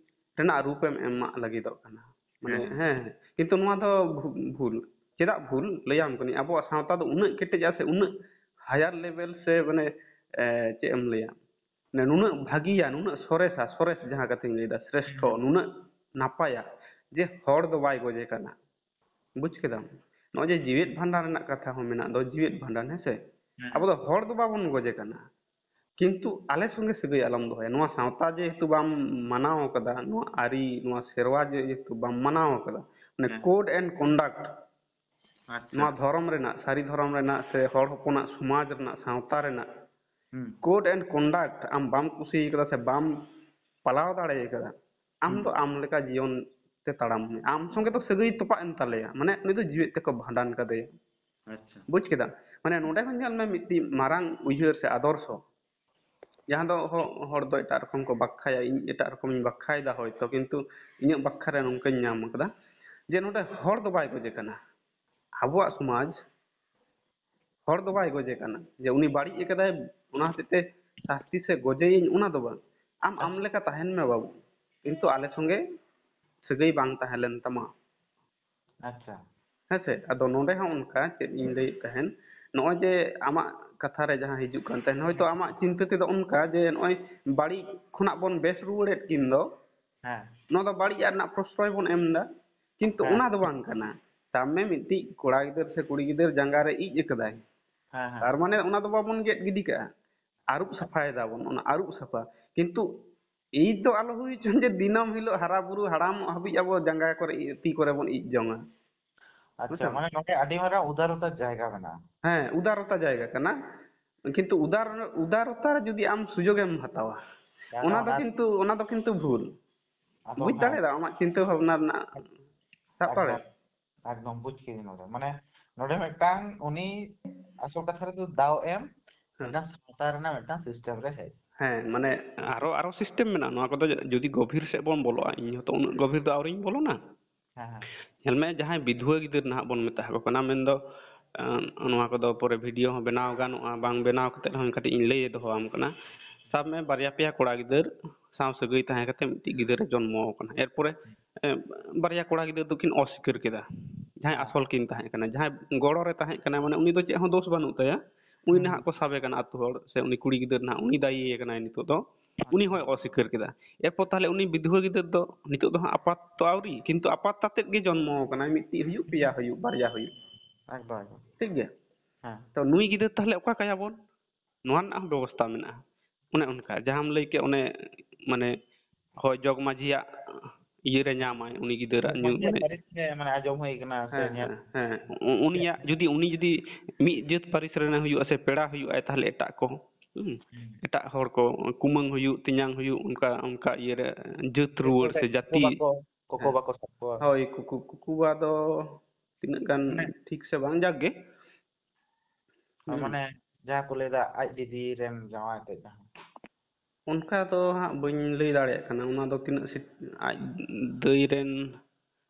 ᱨᱮᱱᱟᱜ ᱨᱩᱯ ᱮᱢ ᱮᱢᱟᱜ ᱞᱟᱹᱜᱤᱫᱚᱜ ᱠᱟᱱᱟ᱾ ᱢᱟᱱᱮ, ᱦᱮᱸ᱾ ᱦᱮᱸ, ᱠᱤᱱᱛᱩ ᱱᱚᱣᱟ ᱫᱚ ᱵᱷᱩ-, ᱵᱷᱩᱞ᱾ ᱪᱮᱫᱟᱜ ᱵᱷᱩᱞ? ᱞᱟᱹᱭᱟᱢ ᱠᱟᱹᱱᱟᱹᱧ, ᱟᱵᱚᱣᱟᱜ ᱥᱟᱶᱛᱟ ᱫᱚ ᱩᱱᱟᱹᱜ ᱠᱮᱴᱮᱡᱟ ᱥᱮ ᱩᱱᱟᱹᱜ higher level ᱥᱮ, ᱢᱟᱱᱮ, ᱮ, ᱪᱮᱫ ᱮᱢ ᱞᱟᱹᱭᱟ? ᱢᱟᱱᱮ, ᱱᱩᱱᱟᱹᱜ ᱵᱷᱟᱹᱜᱤᱭᱟ, ᱱᱩᱱᱟᱹᱜ ᱥᱚᱨᱮᱥᱟ, ᱥᱚᱨᱮᱥ ᱡᱟᱦᱟᱸ ᱠᱟᱛᱷᱟᱧ ᱞᱟᱹᱭᱫᱟ, ᱥᱨᱮᱥᱴᱷᱚ, ᱦᱩᱸ᱾ ᱱᱩᱱᱟᱹᱜ ᱱᱟᱯᱟᱭᱟ ᱡᱮ ᱦᱚᱲ ᱫᱚ ᱵᱟᱭ ᱜᱚᱡᱮ ᱠᱟᱱᱟ᱾ ᱵᱩᱡᱽ ᱠᱮᱫᱟᱢ? ᱱᱚᱜᱼᱚᱭ ᱡᱮ ᱡᱤᱣᱮᱫ ᱵᱷᱟᱸᱰᱟᱱ ᱨᱮᱱᱟᱜ ᱠᱟᱛᱷᱟ ᱦᱚᱸ ᱢᱮᱱᱟᱜ ᱫᱚ, ᱡᱤᱣᱮᱫ ᱵᱷᱟᱸᱰᱟᱱ, ᱦᱮᱸ ᱥᱮ? ᱦᱮᱸ᱾ ᱟᱵᱚ ᱫᱚ ᱦᱚᱲ ᱫᱚ ᱵᱟᱵᱚᱱ ᱜᱚᱡᱮ ᱠᱟᱱᱟ, ᱠᱤᱱᱛᱩ ᱟᱞᱮ ᱥᱚᱸᱜᱮ ᱥᱟᱹᱜᱟᱹᱭ ᱟᱞᱚᱢ ᱫᱚᱦᱚᱭᱟ᱾ ᱱᱚᱣᱟ ᱥᱟᱶᱛᱟ ᱡᱮᱦᱮᱛᱩ ᱵᱟᱢ ᱢᱟᱱᱟᱣ ᱠᱟᱫᱟ, ᱱᱚᱣᱟ ᱟᱹᱨᱤ, ᱱᱚᱣᱟ ᱥᱮᱨᱣᱟ ᱡᱮᱦᱮᱛᱩ ᱵᱟᱢ ᱢᱟᱱᱟᱣ ᱠᱟᱫᱟ, ᱢᱟᱱᱮ ᱦᱮᱸ᱾ Code and conduct, ᱟᱪᱪᱷᱟ᱾ ᱱᱚᱣᱟ ᱫᱷᱚᱨᱚᱢ ᱨᱮᱱᱟᱜ, ᱥᱟᱹᱨᱤ ᱫᱷᱚᱨᱚᱢ ᱨᱮᱱᱟᱜ ᱥᱮ ᱦᱚᱲ ᱦᱚᱯᱚᱱᱟᱜ ᱥᱚᱢᱟᱡᱽ ᱨᱮᱱᱟᱜ, ᱥᱟᱶᱛᱟ ᱨᱮᱱᱟᱜ ᱦᱩᱸ᱾ Code and conduct ᱟᱢ ᱵᱟᱢ ᱠᱩᱥᱤ ᱠᱟᱫᱟ ᱥᱮ ᱵᱟᱢ ᱯᱟᱞᱟᱣ ᱫᱟᱲᱮ ᱠᱟᱫᱟ, ᱟᱢ ᱦᱩᱸ᱾ ᱫᱚ ᱟᱢ ᱞᱮᱠᱟ ᱡᱤᱭᱚᱱ ᱛᱮ ᱛᱟᱲᱟᱢ ᱢᱮ᱾ ᱟᱢ ᱥᱚᱸᱜᱮ ᱫᱚ ᱥᱟᱹᱜᱟᱹᱭ ᱛᱚᱯᱟᱜ ᱮᱱ ᱛᱟᱞᱮᱭᱟ, ᱢᱟᱱᱮ ᱩᱱᱤ ᱫᱚ ᱡᱤᱣᱮᱫ ᱛᱮᱠᱚ ᱵᱷᱟᱸᱰᱟᱱ ᱠᱟᱫᱮᱭᱟ᱾ ᱟᱪᱪᱷᱟ᱾ ᱵᱩᱡᱽ ᱠᱮᱫᱟᱢ? ᱢᱟᱱᱮ ᱱᱚᱰᱮ ᱦᱚᱸ ᱧᱮᱞ ᱢᱮ, ᱢᱤᱫᱴᱤᱡ ᱢᱟᱨᱟᱝ ᱩᱭᱦᱟᱹᱨ ᱥᱮ ᱟᱫᱚᱨᱥᱚ, ᱡᱟᱦᱟᱸ ᱫᱚ ᱦᱚ-, ᱦᱚᱲ ᱫᱚ ᱮᱴᱟᱜ ᱨᱚᱠᱚᱢ ᱠᱚ ᱵᱟᱠᱷᱟᱭᱟ, ᱤᱧ ᱮᱴᱟᱜ ᱨᱚᱠᱚᱢᱤᱧ ᱵᱟᱠᱷᱟᱭᱫᱟ ᱦᱚᱭᱛᱚ, ᱠᱤᱱᱛᱩ ᱤᱧᱟᱹᱜ ᱵᱟᱠᱷᱟ ᱨᱮ ᱱᱚᱝᱠᱟᱧ ᱧᱟᱢ ᱠᱟᱫᱟ ᱡᱮ ᱱᱚᱰᱮ ᱦᱚᱲ ᱫᱚ ᱵᱟᱭ ᱜᱚᱡᱮ ᱠᱟᱱᱟ᱾ ᱟᱵᱚᱣᱟᱜ ᱥᱚᱢᱟᱡᱽ ᱦᱚᱲ ᱫᱚ ᱵᱟᱭ ᱜᱚᱡᱮ ᱠᱟᱱᱟ ᱡᱮ ᱩᱱᱤ ᱵᱟᱹᱲᱤᱡ ᱟᱠᱟᱫᱟᱭ, ᱚᱱᱟ ᱦᱚᱛᱮᱡ ᱛᱮ ᱥᱟᱹᱥᱛᱤ ᱥᱮ ᱜᱚᱡᱮᱭᱟᱹᱧ, ᱚᱱᱟ ᱫᱚ ᱵᱟᱝ᱾ ᱟᱢ ᱟᱢ ᱟᱪᱪᱷᱟ᱾ ᱞᱮᱠᱟ ᱛᱟᱦᱮᱱ ᱢᱮ ᱵᱟᱹᱵᱩ, ᱠᱤᱱᱛᱩ ᱟᱞᱮ ᱥᱚᱸᱜᱮ ᱥᱟᱹᱜᱟᱹᱭ ᱵᱟᱝ ᱛᱟᱦᱮᱸ ᱞᱮᱱ ᱛᱟᱢᱟ᱾ ᱟᱪᱪᱷᱟ᱾ ᱦᱮᱸ ᱥᱮ? ᱟᱫᱚ ᱱᱚᱰᱮ ᱦᱚᱸ ᱚᱱᱠᱟ ᱪᱮᱫ ᱤᱧ ᱞᱟᱹᱭᱮᱫ ᱛᱟᱦᱮᱱ, ᱱᱚᱜᱼᱚᱭ ᱡᱮ ᱟᱢᱟᱜ ᱠᱟᱛᱷᱟ ᱨᱮ ᱡᱟᱦᱟᱸ ᱦᱤᱡᱩᱜ ᱠᱟᱱ ᱛᱟᱦᱮᱱ, ᱦᱚᱭᱛᱳ ᱟᱢᱟᱜ ᱪᱤᱱᱛᱟᱹ ᱛᱮᱫᱚ ᱚᱱᱠᱟ ᱡᱮ ᱱᱚᱜᱼᱚᱭ ᱵᱟᱹᱲᱤᱡ ᱠᱷᱚᱱᱟᱜ ᱵᱚᱱ ᱵᱮᱥ ᱨᱩᱣᱟᱹᱲᱮᱫ ᱠᱤᱱ ᱫᱚ, ᱦᱮᱸ᱾ ᱱᱚᱣᱟ ᱫᱚ ᱵᱟᱹᱲᱤᱡ ᱨᱮᱱᱟᱜ ᱯᱨᱚᱥᱨᱚᱭ ᱵᱚᱱ ᱮᱢ ᱮᱫᱟ, ᱠᱤᱱᱛᱩ ᱦᱮᱸ᱾ ᱚᱱᱟ ᱫᱚ ᱵᱟᱝ ᱠᱟᱱᱟ᱾ ᱥᱟᱵ ᱢᱮ ᱢᱤᱫᱴᱤᱡ ᱠᱚᱲᱟ ᱜᱤᱫᱟᱹᱨ ᱥᱮ ᱠᱩᱲᱤ ᱜᱤᱫᱟᱹᱨ ᱡᱟᱸᱜᱟ ᱨᱮ ᱤᱡ ᱟᱠᱟᱫᱟᱭ, ᱦᱮᱸ, ᱦᱮᱸ᱾ ᱛᱟᱨ ᱢᱟᱱᱮ ᱚᱱᱟ ᱫᱚ ᱵᱟᱵᱚᱱ ᱜᱮᱫ ᱜᱤᱰᱤ ᱠᱟᱜᱼᱟ, ᱟᱹᱨᱩᱵ ᱥᱟᱯᱷᱟᱭ ᱫᱟᱵᱚᱱ, ᱚᱱᱟ ᱟᱹᱨᱩᱵ ᱥᱟᱯᱷᱟ᱾ ᱠᱤᱱᱛᱩ ᱤᱡ ᱫᱚ ᱟᱞᱚ ᱦᱩᱭ ᱦᱚᱪᱚᱱ ᱡᱮ ᱫᱤᱱᱟᱹᱢ ᱦᱤᱞᱳᱜ ᱦᱟᱨᱟ ᱵᱩᱨᱩ ᱦᱟᱲᱟᱢᱚᱜ ᱦᱟᱹᱵᱤᱡ ᱟᱵᱚ ᱡᱟᱸᱜᱟ ᱠᱚᱨᱮ ᱤ-, ᱛᱤ ᱠᱚᱨᱮ ᱵᱚᱱ ᱤᱡ ᱡᱚᱝᱟ᱾ ᱟᱪᱪᱷᱟ, ᱵᱩᱡᱷᱟᱹᱣ? ᱢᱟᱱᱮ ᱱᱚᱰᱮ ᱟᱹᱰᱤ ᱢᱟᱨᱟᱝ ᱩᱫᱟᱨᱚᱛᱟ ᱡᱟᱭᱜᱟ ᱢᱮᱱᱟᱜᱼᱟ᱾ ᱦᱮᱸ, ᱩᱫᱟᱨᱚᱛᱟ ᱡᱟᱭᱜᱟ ᱠᱟᱱᱟ, ᱠᱤᱱᱛᱩ ᱩᱫᱟᱨ-, ᱩᱫᱟᱨᱚᱛᱟ ᱨᱮ ᱡᱩᱫᱤ ᱟᱢ ᱥᱩᱡᱳᱜᱽ ᱮᱢ ᱦᱟᱛᱟᱣᱟ, ᱦᱮᱸ, ᱚᱱᱟ ᱫᱚ ᱚᱱᱟ ᱠᱤᱱᱛᱩ, ᱚᱱᱟ ᱫᱚ ᱠᱤᱱᱛᱩ ᱵᱷᱩᱞ᱾ ᱟᱫᱚ ᱵᱩᱡᱽ ᱦᱮᱸ᱾ ᱫᱟᱲᱮᱭᱟᱫᱟ ᱟᱢᱟᱜ ᱪᱤᱱᱛᱟᱹ ᱵᱷᱟᱵᱽᱱᱟ ᱨᱮᱱᱟᱜ, ᱥᱟᱵ ᱮᱠᱫᱚᱢ, ᱫᱟᱲᱮᱭᱟᱫᱟ? ᱮᱠᱫᱚᱢ ᱵᱩᱡᱽ ᱠᱤᱫᱟᱹᱧ ᱱᱚᱰᱮ᱾ ᱢᱟᱱᱮ ᱱᱚᱰᱮ ᱢᱤᱫᱴᱟᱝ ᱩᱱᱤ ᱟᱥᱚᱞ ᱠᱟᱛᱷᱟ ᱨᱮᱫᱚ ᱫᱟᱣ ᱮᱢ, ᱦᱮᱸ᱾ ᱢᱤᱫᱴᱟᱝ ᱥᱟᱶᱛᱟ ᱨᱮᱱᱟᱜ ᱢᱤᱫᱴᱟᱝ system ᱨᱮ ᱦᱮᱡ᱾ ᱦᱮᱸ, ᱢᱟᱱᱮ ᱟᱨᱚ, ᱟᱨᱚ system ᱢᱮᱱᱟᱜᱼᱟ᱾ ᱱᱚᱣᱟ ᱠᱚᱫᱚ ᱡᱩᱫᱤ ᱜᱚᱵᱷᱤᱨ ᱥᱮᱫ ᱵᱚᱱ ᱵᱚᱞᱚᱜᱼᱟ, ᱤᱧ ᱦᱚᱸᱛᱚ ᱩᱱᱟᱹᱜ ᱜᱚᱵᱷᱤᱨ ᱫᱚ ᱟᱹᱣᱨᱤᱧ ᱵᱚᱞᱚᱱᱟ᱾ ᱦᱮᱸ, ᱦᱮᱸ᱾ ᱧᱮᱞ ᱢᱮ, ᱡᱟᱦᱟᱸᱭ ᱵᱤᱫᱷᱩᱣᱟᱹ ᱜᱤᱫᱟᱹᱨ ᱱᱟᱦᱟᱜ ᱵᱚᱱ ᱢᱮᱛᱟ ᱠᱚ ᱠᱟᱱᱟ, ᱢᱮᱱᱫᱚ, ᱟᱸ, ᱱᱚᱣᱟ ᱠᱚᱫᱚ ᱯᱚᱨᱮ video ᱦᱚᱸ ᱵᱮᱱᱟᱣ ᱜᱟᱱᱚᱜᱼᱟ, ᱵᱟᱝ ᱵᱮᱱᱟᱣ ᱠᱟᱛᱮ ᱦᱚᱸ ᱠᱟᱹᱴᱤᱡ ᱤᱧ ᱞᱟᱹᱭ ᱫᱚᱦᱚ ᱟᱢ ᱠᱟᱱᱟ᱾ ᱥᱟᱵ ᱢᱮ, ᱵᱟᱨᱭᱟ ᱯᱮᱭᱟ ᱠᱚᱲᱟ ᱜᱤᱫᱟᱹᱨ ᱥᱟᱶ ᱥᱟᱹᱜᱟᱹᱭ ᱛᱟᱦᱮᱸ ᱠᱟᱛᱮ ᱢᱤᱫᱴᱤᱡ ᱜᱤᱫᱟᱹᱨᱮ ᱡᱚᱱᱢᱚ ᱟᱠᱟᱱᱟ, ᱮᱨᱯᱚᱨᱮ, ᱮ, ᱵᱟᱨᱭᱟ ᱠᱚᱲᱟ ᱜᱤᱫᱟᱹᱨ ᱫᱚᱠᱤᱱ ᱚᱥᱤᱠᱟᱹᱨ ᱠᱮᱫᱟ, ᱡᱟᱦᱟᱸᱭ ᱟᱥᱚᱞ ᱠᱤᱱ ᱛᱟᱦᱮᱸ ᱠᱟᱱᱟ, ᱡᱟᱦᱟᱸᱭ ᱜᱚᱲᱚ ᱨᱮ ᱛᱟᱦᱮᱸ ᱠᱟᱱᱟ, ᱢᱟᱱᱮ ᱩᱱᱤ ᱫᱚ ᱪᱮᱫ ᱦᱚᱸ ᱫᱳᱥ ᱵᱟᱹᱱᱩᱜ ᱛᱟᱭᱟ, ᱩᱱᱤ ᱦᱩᱸ᱾ ᱱᱟᱦᱟᱜ ᱠᱚ ᱥᱟᱵᱮ ᱠᱟᱱᱟ ᱟᱹᱛᱩ ᱦᱚᱲ, ᱥᱮ ᱩᱱᱤ ᱠᱩᱲᱤ ᱜᱤᱫᱟᱹᱨ ᱱᱟᱦᱟᱜ ᱩᱱᱤ ᱫᱟᱭᱤᱭᱮ ᱠᱟᱱᱟᱭ ᱱᱤᱛᱚᱜ ᱫᱚ, ᱩᱱᱤ ᱦᱚᱸᱭ ᱚᱥᱤᱠᱟᱹᱨ ᱠᱮᱫᱟ᱾ ᱮᱨᱯᱚᱨ ᱛᱟᱦᱞᱮ ᱩᱱᱤ ᱵᱤᱫᱷᱩᱣᱟᱹ ᱜᱤᱫᱟᱹᱨ ᱫᱚ ᱱᱤᱛᱚᱜ ᱫᱚ ᱦᱟᱸᱜ ᱟᱯᱟᱛ ᱛᱚ ᱟᱹᱣᱨᱤ, ᱠᱤᱱᱛᱩ ᱟᱯᱟᱛ ᱛᱟᱛᱮᱫ ᱜᱮ ᱡᱚᱱᱢᱚ ᱟᱠᱟᱱᱟᱭ, ᱢᱤᱫᱴᱤᱡ ᱦᱩᱭᱩᱜ, ᱯᱮᱭᱟ ᱦᱩᱭᱩᱜ, ᱵᱟᱨᱭᱟ ᱦᱩᱭᱩᱜ᱾ ᱮᱠᱫᱚᱢ, ᱮᱠᱫᱚᱢ᱾ ᱴᱷᱤᱠ ᱜᱮᱭᱟ? ᱦᱮᱸ᱾ ᱛᱚ ᱱᱩᱭ ᱜᱤᱫᱟᱹᱨ ᱛᱟᱦᱞᱮ ᱚᱠᱟ ᱠᱟᱭᱟᱵᱚᱱ? ᱱᱚᱣᱟ ᱨᱮᱱᱟᱜ ᱦᱚᱸ ᱵᱮᱵᱚᱥᱛᱷᱟ ᱢᱮᱱᱟᱜᱼᱟ᱾ ᱚᱱᱮ ᱚᱱᱠᱟ ᱡᱟᱦᱟᱸᱢ ᱞᱟᱹᱭ ᱠᱮᱫ, ᱚᱱᱮ, ᱢᱟᱱᱮ, ᱦᱳᱭ, ᱡᱚᱜᱽ ᱢᱟᱹᱡᱷᱤᱭᱟᱜ ᱤᱭᱟᱹ ᱨᱮ ᱧᱟᱢᱟᱭ ᱩᱱᱤ ᱜᱤᱫᱟᱹᱨᱟᱜ ᱡᱚᱜᱽ ᱧᱩ-, ᱢᱟᱹᱡᱷᱤᱭᱟᱜ ᱢᱟᱱᱮ, ᱯᱟᱹᱨᱤᱥ ᱨᱮ, ᱢᱟᱱᱮ, ᱟᱸᱡᱚᱢ ᱦᱩᱭ ᱠᱟᱱᱟ ᱥᱮ ᱦᱮᱸ, ᱧᱮᱞ ᱦᱮᱸ, ᱦᱮᱸ᱾ ᱩ-, ᱩᱱᱤᱭᱟᱜ ᱡᱩᱫᱤ, ᱩᱱᱤ ᱡᱩᱫᱤ ᱢᱤᱫ ᱡᱟᱹᱛ ᱯᱟᱹᱨᱤᱥ ᱨᱮᱱᱮ ᱦᱩᱭᱩᱜᱼᱟ ᱥᱮ ᱯᱮᱲᱟ ᱦᱩᱭᱩᱜᱼᱟᱭ, ᱛᱟᱦᱞᱮ ᱮᱴᱟᱜ ᱠᱚ, ᱦᱩᱸ, ᱦᱩᱸ᱾ ᱮᱴᱟᱜ ᱦᱚᱲ ᱠᱚ, ᱠᱩᱢᱟᱹᱝ ᱦᱩᱭᱩᱜ, ᱛᱮᱧᱟᱝ ᱦᱩᱭᱩᱜ, ᱚᱱᱠᱟ, ᱚᱱᱠᱟ ᱤᱭᱟᱹ ᱨᱮ ᱡᱟᱹᱛ ᱨᱩᱣᱟᱹᱲ ᱥᱮ ᱠᱚ ᱡᱟᱹᱛᱤ᱾ ᱵᱟᱠᱚ, ᱠᱚᱠᱚ ᱦᱮᱸ᱾ ᱵᱟᱠᱚ ᱥᱟᱵ ᱠᱚᱣᱟ᱾ ᱦᱳᱭ, ᱠᱩᱠᱩ, ᱠᱩᱠᱩ ᱵᱟ ᱫᱚ ᱛᱤᱱᱟᱹᱜ ᱜᱟᱱ ᱢᱟᱱᱮ ᱴᱷᱤᱠ ᱥᱮ ᱵᱟᱝ, ᱡᱟᱠ ᱜᱮ᱾ ᱦᱩᱸ᱾ ᱢᱟᱱᱮ ᱡᱟᱦᱟᱸ ᱠᱚ ᱞᱟᱹᱭᱫᱟ ᱟᱡ ᱫᱤᱫᱤ ᱨᱮᱱ ᱡᱟᱶᱟᱭ ᱛᱮᱫ ᱡᱟᱦᱟᱸ᱾ ᱚᱱᱠᱟ ᱫᱚ ᱦᱟᱸᱜ ᱵᱟᱹᱧ ᱞᱟᱹᱭ ᱫᱟᱲᱮᱭᱟᱜ ᱠᱟᱱᱟ, ᱚᱱᱟ ᱫᱚ ᱛᱤᱱᱟᱹᱜ ᱥᱤ-, ᱟᱡ ᱫᱟᱹᱭ ᱨᱮᱱ,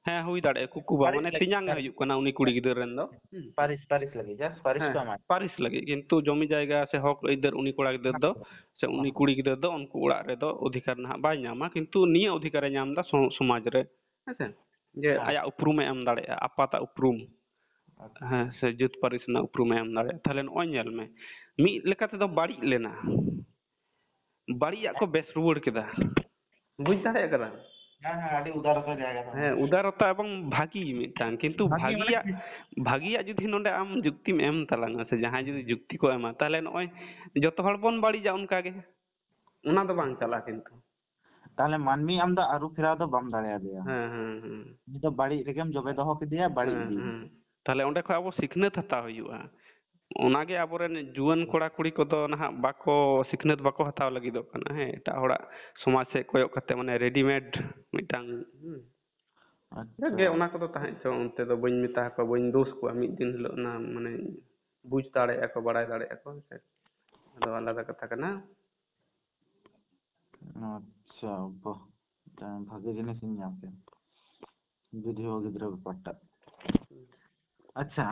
ᱦᱮᱸ, ᱦᱩᱭ ᱫᱟᱲᱮᱭᱟᱜᱼᱟ, ᱠᱩᱠᱩ ᱵᱟ, ᱯᱟᱹᱨᱤᱥ ᱢᱟᱱᱮ ᱞᱟᱹᱜᱤᱫ, ᱛᱮᱧᱟᱝ ᱮ ᱯᱟᱹᱨᱤᱥ᱾ ᱦᱩᱭᱩᱜ ᱠᱟᱱᱟ ᱩᱱᱤ ᱠᱩᱲᱤ ᱜᱤᱫᱟᱹᱨ ᱨᱮᱱ ᱫᱚ᱾ ᱦᱩᱸ᱾ ᱯᱟᱹᱨᱤᱥ, ᱯᱟᱹᱨᱤᱥ ᱞᱟᱹᱜᱤᱫ, just ᱯᱟᱹᱨᱤᱥ ᱦᱮᱸ, ᱠᱚ ᱮᱢᱟᱭ᱾ ᱯᱟᱹᱨᱤᱥ ᱞᱟᱹᱜᱤᱫ, ᱠᱤᱱᱛᱩ ᱡᱚᱢᱤ ᱡᱟᱭᱜᱟ ᱥᱮ ᱦᱚᱠ ᱟᱹᱭᱫᱟᱹᱨ ᱩᱱᱤ ᱠᱚᱲᱟ ᱜᱤᱫᱟᱹᱨ ᱫᱚ, ᱥᱮ ᱩᱱᱤ ᱦᱚᱸ᱾ ᱠᱩᱲᱤ ᱜᱤᱫᱟᱹᱨ ᱫᱚ ᱩᱱᱠᱩ ᱚᱲᱟᱜ ᱨᱮᱫᱚ ᱚᱫᱷᱤᱠᱟᱨ ᱱᱟᱦᱟᱜ ᱵᱟᱭ ᱧᱟᱢᱟ, ᱠᱤᱱᱛᱩ ᱱᱤᱭᱟᱹ ᱚᱫᱷᱤᱠᱟᱨᱮ ᱧᱟᱢ ᱮᱫᱟ ᱥᱚ-, ᱥᱚᱢᱟᱡᱽ ᱨᱮ, ᱦᱮᱸ ᱥᱮ? ᱡᱮ ᱦᱚᱸ᱾ ᱟᱭᱟᱜ ᱩᱯᱨᱩᱢᱮ ᱮᱢ ᱫᱟᱲᱮᱭᱟᱜᱼᱟ, ᱟᱯᱟᱛᱟᱜ ᱩᱯᱨᱩᱢ᱾ ᱟᱪᱪᱷᱟ᱾ ᱦᱮᱸ, ᱥᱮ ᱡᱟᱹᱛ ᱯᱟᱹᱨᱤᱥ ᱨᱮᱱᱟᱜ ᱩᱯᱨᱩᱢᱮ ᱮᱢ ᱫᱟᱲᱮᱭᱟᱜᱼᱟ᱾ ᱛᱟᱦᱞᱮ ᱱᱚᱜᱼᱚᱭ ᱧᱮᱞ ᱢᱮ, ᱢᱤᱫ ᱞᱮᱠᱟ ᱛᱮᱫᱚ ᱵᱟᱹᱲᱤᱡ ᱞᱮᱱᱟ, ᱵᱟᱹᱲᱤᱡᱟᱜ ᱠᱚ ᱵᱮᱥ ᱨᱩᱣᱟᱹᱲ ᱠᱮᱫᱟ᱾ ᱵᱩᱡᱽ ᱫᱟᱲᱮᱭᱟᱜ ᱠᱟᱱᱟ? ᱦᱮᱸ, ᱦᱮᱸ, ᱟᱹᱰᱤ ᱩᱫᱟᱨᱚᱛᱟ ᱡᱟᱭᱜᱟ ᱛᱟᱦᱮᱸ ᱦᱮᱸ, ᱠᱟᱱᱟ᱾ ᱩᱫᱟᱨᱚᱛᱟ ᱮᱵᱚᱝ ᱵᱷᱟᱹᱜᱤ ᱢᱤᱫᱴᱟᱝ, ᱠᱤᱱᱛᱩ ᱵᱷᱟᱹᱜᱤ ᱢᱟᱱᱮ ᱵᱷᱟᱹᱜᱤᱭᱟᱜ, ᱪᱮᱫ? ᱵᱷᱟᱹᱜᱤᱭᱟᱜ ᱡᱩᱫᱤ ᱱᱚᱰᱮ ᱟᱢ ᱡᱩᱠᱛᱤᱢ ᱮᱢ ᱛᱟᱞᱟᱝᱟ ᱥᱮ ᱡᱟᱦᱟᱸᱭ ᱡᱩᱫᱤ ᱡᱩᱠᱛᱤ ᱠᱚ ᱮᱢᱟ, ᱛᱟᱦᱞᱮ ᱱᱚᱜᱼᱚᱭ ᱡᱚᱛᱚ ᱦᱚᱲ ᱵᱚᱱ ᱵᱟᱹᱲᱤᱡᱟ ᱚᱱᱠᱟ ᱜᱮ᱾ ᱚᱱᱟ ᱫᱚ ᱵᱟᱝ ᱪᱟᱞᱟᱜᱼᱟ ᱠᱤᱱᱛᱩ᱾ ᱛᱟᱦᱞᱮ ᱢᱟᱹᱱᱢᱤ ᱟᱢ ᱫᱚ ᱟᱹᱨᱩ ᱯᱷᱮᱨᱟᱣ ᱫᱚ ᱵᱟᱢ ᱫᱟᱲᱮᱭᱟᱫᱮᱭᱟ᱾ ᱦᱮᱸ, ᱦᱮᱸ, ᱦᱮᱸ᱾ ᱩᱱᱤ ᱫᱚ ᱵᱟᱹᱲᱤᱡ ᱨᱮᱜᱮᱢ ᱡᱚᱵᱮ ᱫᱚᱦᱚ ᱠᱮᱫᱮᱭᱟ, ᱵᱟᱹᱲᱤᱡ ᱦᱮᱸ, ᱤᱫᱤᱭᱮᱱᱟ᱾ ᱦᱮᱸ᱾ ᱛᱟᱦᱞᱮ ᱚᱸᱰᱮ ᱠᱷᱚᱱ ᱟᱵᱚ ᱥᱤᱠᱷᱱᱟᱹᱛ ᱦᱟᱛᱟᱣ ᱦᱩᱭᱩᱜᱼᱟ᱾ ᱚᱱᱟᱜᱮ ᱟᱵᱚᱨᱮᱱ ᱡᱩᱣᱟᱹᱱ ᱠᱚᱲᱟ ᱠᱩᱲᱤ ᱠᱚᱫᱚ ᱱᱟᱦᱟᱜ ᱵᱟᱠᱚ ᱥᱤᱠᱷᱱᱟᱹᱛ ᱵᱟᱠᱚ ᱦᱟᱛᱟᱣ ᱞᱟᱹᱜᱤᱫᱚᱜ ᱠᱟᱱᱟ᱾ ᱦᱮᱸ, ᱮᱴᱟᱜ ᱦᱚᱲᱟᱜ ᱥᱚᱢᱟᱡᱽ ᱥᱮᱫ ᱠᱚᱭᱚᱜ ᱠᱟᱛᱮ, ᱢᱟᱱᱮ, readymade ᱢᱤᱫᱴᱟᱝ, ᱦᱩᱸ᱾ ᱟᱪᱪᱷᱟ᱾ ᱡᱟᱠ ᱜᱮ, ᱚᱱᱟ ᱠᱚᱫᱚ ᱛᱟᱦᱮᱸ ᱪᱚ, ᱚᱱᱛᱮ ᱫᱚ ᱵᱟᱹᱧ ᱢᱮᱛᱟ ᱠᱚᱣᱟ, ᱵᱟᱹᱧ ᱫᱳᱥ ᱠᱚᱣᱟ᱾ ᱢᱤᱫ ᱫᱤᱱ ᱦᱤᱞᱳᱜ ᱚᱱᱟ, ᱢᱟᱱᱮ, ᱵᱩᱡᱽ ᱫᱟᱲᱮᱭᱟᱜᱼᱟ ᱠᱚ, ᱵᱟᱲᱟᱭ ᱫᱟᱲᱮᱭᱟᱜᱼᱟ ᱠᱚ, ᱦᱮᱸ ᱥᱮ? ᱟᱫᱚ ᱟᱞᱟᱫᱟ ᱠᱟᱛᱷᱟ ᱠᱟᱱᱟ᱾ ᱟᱪᱪᱷᱟ, ᱵᱟᱦ, ᱢᱤᱫᱴᱟᱝ ᱵᱷᱟᱜᱮ ᱡᱤᱱᱤᱥ ᱤᱧ ᱧᱟᱢ ᱠᱮᱫᱟ, ᱵᱤᱫᱷᱤᱭᱟᱹ ᱜᱤᱫᱽᱨᱟᱹ ᱵᱮᱯᱟᱨ ᱴᱟᱜ᱾ ᱟᱪᱪᱷᱟ,